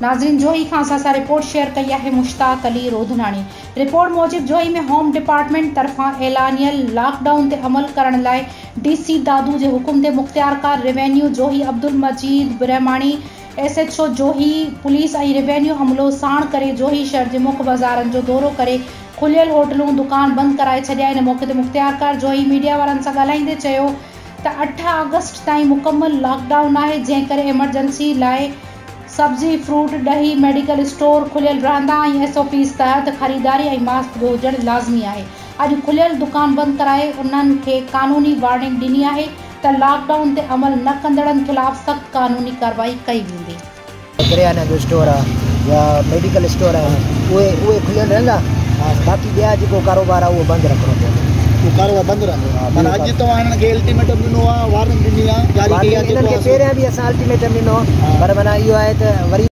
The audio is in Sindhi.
ناظرين جوهي کان اسان سان رپورٽ شيئر ڪئي آهي مشتاق علي روڌناڻي رپورٽ موجب جوهي ۾ هوم ڊپارٽمينٽ طرفان اعلانيل لاڪ ڊائون تي عمل ڪرڻ لاء ڊي سي دادو جي حڪم تي مختيارڪار revenue Johi Abdul Majeed Brahmani, S H O Johi, police ۽ revenue عملو ساڻ ڪري جوهي شهر جي مک بازارن جو دورو ڪري کليل هوٽلون، دڪان بند ڪرائي ڇڏيا. ان موقعي تي مختيارڪار جوهي ميڊيا وارن سان ڳالهائيندي چيو ته 8 آگسٽ تائين مڪمل لاڪ ڊائون آهي جنهن ڪري ايمرجنسي لاء سبزي، فروٽ، ڏهي، ميڊيڪل اسٽور کليل رهندا ۽ ايس او پيز تحت خريداري ۽ ماسڪ جو هجڻ لازمي آهي. اڄ کليل دڪان بند ڪرائي انهن کي قانوني وارننگ ڏني آهي ته لاڪ ڊائون تي عمل نه ڪندڙن خلاف سخت قانوني ڪارروائي ڪئي ويندي. ڪريانه جو اسٽور آ يا ميڊيڪل اسٽور آهن اهي اهي کليل رهندا باقي ٻيا جيڪو ڪاروبار آ اهو بند رکڻو پوندو. اهو ڪاروبار بند رهندو معنيٰ اڄ توهان هنن کي الٽيميٽم ڏنو آ وارننگ ڏني آ جاري ڪئي آ جيڪو انهن کي پهريان به اسان الٽيميٽم ڏنو پر معنيٰ اهو آهي ته وري.